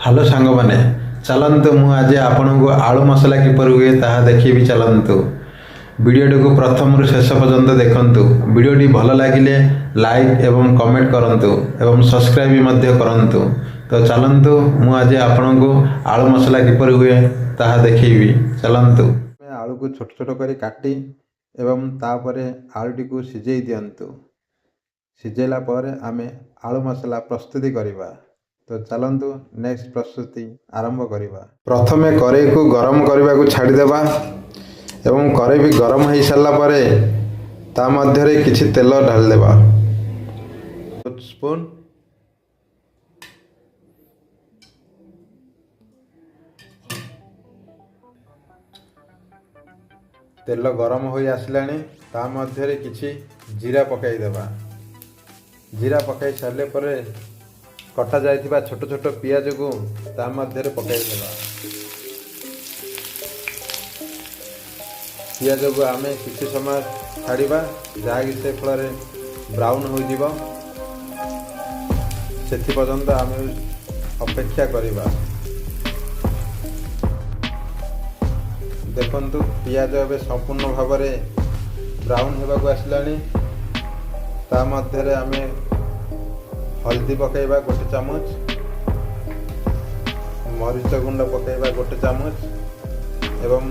Hello ସାଙ୍ଗମାନେ, ଚାଲନ୍ତୁ, ମୁଁ ଆଜି ଆପଣଙ୍କୁ ଆଳୁ ମସଲା କିପରି ହୁଏ ତାହା ଦେଖେଇବି। ଚାଲନ୍ତୁ, ଭିଡ଼ିଓଟିକୁ ପ୍ରଥମରୁ ଶେଷ ପର୍ଯ୍ୟନ୍ତ ଦେଖନ୍ତୁ। ଭିଡ଼ିଓଟି ଭଲ ଲାଗିଲେ ଲାଇକ୍ ଏବଂ କମେଣ୍ଟ କରନ୍ତୁ ଏବଂ ସବସ୍କ୍ରାଇବ୍ ବି ମଧ୍ୟ କରନ୍ତୁ। ତ ଚାଲନ୍ତୁ, ମୁଁ ଆଜି ଆପଣଙ୍କୁ ଆଳୁ ମସଲା କିପରି ହୁଏ ତାହା ଦେଖେଇବି। ଚାଲନ୍ତୁ, ଆଳୁକୁ ଛୋଟ ଛୋଟ କରି କାଟି ଏବଂ ତାପରେ ଆଳୁଟିକୁ ସିଝେଇ ଦିଅନ୍ତୁ। ସିଝେଇଲା ପରେ ଆମେ ଆଳୁ ମସଲା ପ୍ରସ୍ତୁତି କରିବା। ତ ଚାଲନ୍ତୁ, ନେକ୍ସଟ ପ୍ରସ୍ତୁତି ଆରମ୍ଭ କରିବା। ପ୍ରଥମେ କରେଇକୁ ଗରମ କରିବାକୁ ଛାଡ଼ିଦେବା ଏବଂ କରେଇ ବି ଗରମ ହୋଇସାରିଲା ପରେ ତା ମଧ୍ୟରେ କିଛି ତେଲ ଢାଳିଦେବା। ସ୍ପୁନ୍ ତେଲ ଗରମ ହୋଇ ଆସିଲାଣି। ତା ମଧ୍ୟରେ କିଛି ଜିରା ପକାଇଦେବା। ଜିରା ପକାଇ ସାରିଲା ପରେ କଟା ଯାଇଥିବା ଛୋଟ ଛୋଟ ପିଆଜକୁ ତା ମଧ୍ୟରେ ପକାଇଦେବା। ପିଆଜକୁ ଆମେ କିଛି ସମୟ ଛାଡ଼ିବା, ଯାହାକି ସେ ଫଳରେ ବ୍ରାଉନ୍ ହୋଇଯିବ। ସେଥିପର୍ଯ୍ୟନ୍ତ ଆମେ ଅପେକ୍ଷା କରିବା। ଦେଖନ୍ତୁ, ପିଆଜ ଏବେ ସମ୍ପୂର୍ଣ୍ଣ ଭାବରେ ବ୍ରାଉନ୍ ହେବାକୁ ଆସିଲାଣି। ତା ମଧ୍ୟରେ ଆମେ ହଳଦୀ ପକାଇବା 1 ଚାମଚ, ମରିଚ ଗୁଣ୍ଡ ପକାଇବା 1 ଚାମଚ ଏବଂ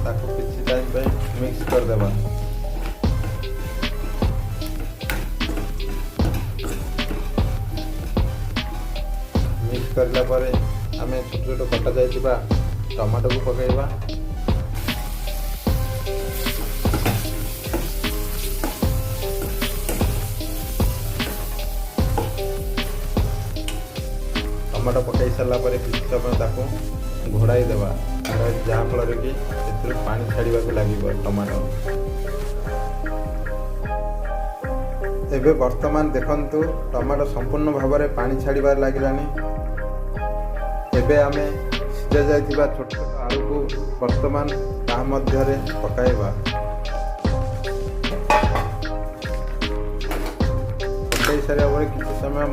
ତାକୁ କିଛି ଟାଇମ୍ ପାଇଁ ମିକ୍ସ କରିଦେବା। ମିକ୍ସ କରିଲା ପରେ ଆମେ ଛୋଟ ଛୋଟ କଟା ଯାଇଥିବା ଟମାଟୋକୁ ପକାଇବା। ଟମାଟୋ ପକାଇ ସାରିଲା ପରେ କିଛି ସମୟ ତାକୁ ଘୋଡ଼ାଇ ଦେବା, ଯାହାଫଳରେ କି ସେଥିରୁ ପାଣି ଛାଡ଼ିବାକୁ ଲାଗିବ ଟମାଟୋ। ଏବେ ବର୍ତ୍ତମାନ ଦେଖନ୍ତୁ, ଟମାଟୋ ସମ୍ପୂର୍ଣ୍ଣ ଭାବରେ ପାଣି ଛାଡ଼ିବାରେ ଲାଗିଲାଣି। ଏବେ ଆମେ ସିଝା ଯାଇଥିବା ଛୋଟ ଛୋଟ ଆଳୁକୁ ବର୍ତ୍ତମାନ ତାହା ମଧ୍ୟରେ ପକାଇବା। ପକାଇ ସାରିବା ପରେ କିଛି ସମୟ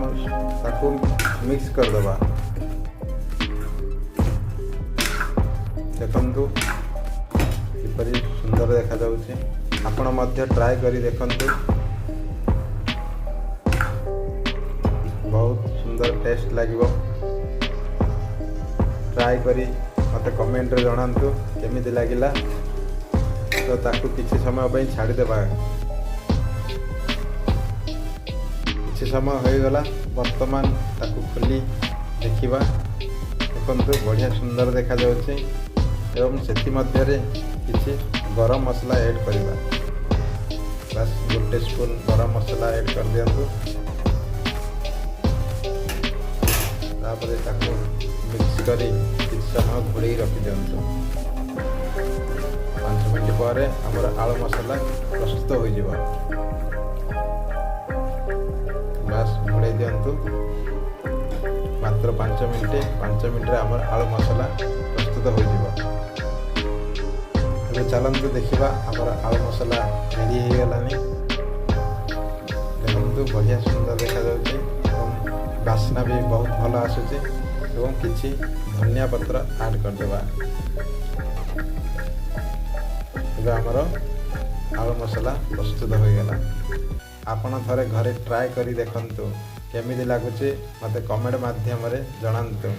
ତାକୁ ମିକ୍ସ କରିଦେବା। ଦେଖନ୍ତୁ, କିପରି ସୁନ୍ଦର ଦେଖାଯାଉଛି। ଆପଣ ମଧ୍ୟ ଟ୍ରାଏ କରି ଦେଖନ୍ତୁ, ବହୁତ ସୁନ୍ଦର ଟେଷ୍ଟ ଲାଗିବ। ଟ୍ରାଏ କରି ମୋତେ କମେଣ୍ଟରେ ଜଣାନ୍ତୁ କେମିତି ଲାଗିଲା। ତ ତାକୁ କିଛି ସମୟ ପାଇଁ ଛାଡ଼ିଦେବା। କିଛି ସମୟ ହୋଇଗଲା। ବର୍ତ୍ତମାନ ତାକୁ ଖୋଲି ଦେଖିବା। ଦେଖନ୍ତୁ, ବଢ଼ିଆ ସୁନ୍ଦର ଦେଖାଯାଉଛି ଏବଂ ସେଥିମଧ୍ୟରେ କିଛି ଗରମ ମସଲା ଏଡ଼୍ କରିବା। ବାସ୍, 1 ସ୍ପୁନ୍ ଗରମ ମସଲା ଏଡ଼୍ କରିଦିଅନ୍ତୁ। ତାପରେ ତାକୁ ମିକ୍ସ କରି କିଛି ସମୟ ଘୋଡ଼େଇ ରଖିଦିଅନ୍ତୁ। 5 ମିନିଟ୍ ପରେ ଆମର ଆଳୁ ମସଲା ପ୍ରସ୍ତୁତ ହୋଇଯିବ। ବାସ୍, ଘୋଡ଼େଇ ଦିଅନ୍ତୁ ମାତ୍ର 5 ମିନିଟ୍। 5 ମିନିଟ୍ରେ ଆମର ଆଳୁ ମସଲା ପ୍ରସ୍ତୁତ ହୋଇଯିବ। ଏବେ ଚାଲନ୍ତୁ ଦେଖିବା, ଆମର ଆଳୁ ମସଲା ରେଡ଼ି ହେଇଗଲାଣି। ଦେଖନ୍ତୁ, ବଢ଼ିଆ ସୁନ୍ଦର ଦେଖାଯାଉଛି ଏବଂ ବାସ୍ନା ବି ବହୁତ ଭଲ ଆସୁଛି ଏବଂ କିଛି ଧନିଆ ପତ୍ର ଆଡ଼୍ କରିଦେବା। ଏବେ ଆମର ଆଳୁ ମସଲା ପ୍ରସ୍ତୁତ ହୋଇଗଲା। ଆପଣ ଥରେ ଘରେ ଟ୍ରାଏ କରି ଦେଖନ୍ତୁ। କେମିତି ଲାଗୁଛି, ମୋତେ କମେଣ୍ଟ ମାଧ୍ୟମରେ ଜଣାନ୍ତୁ।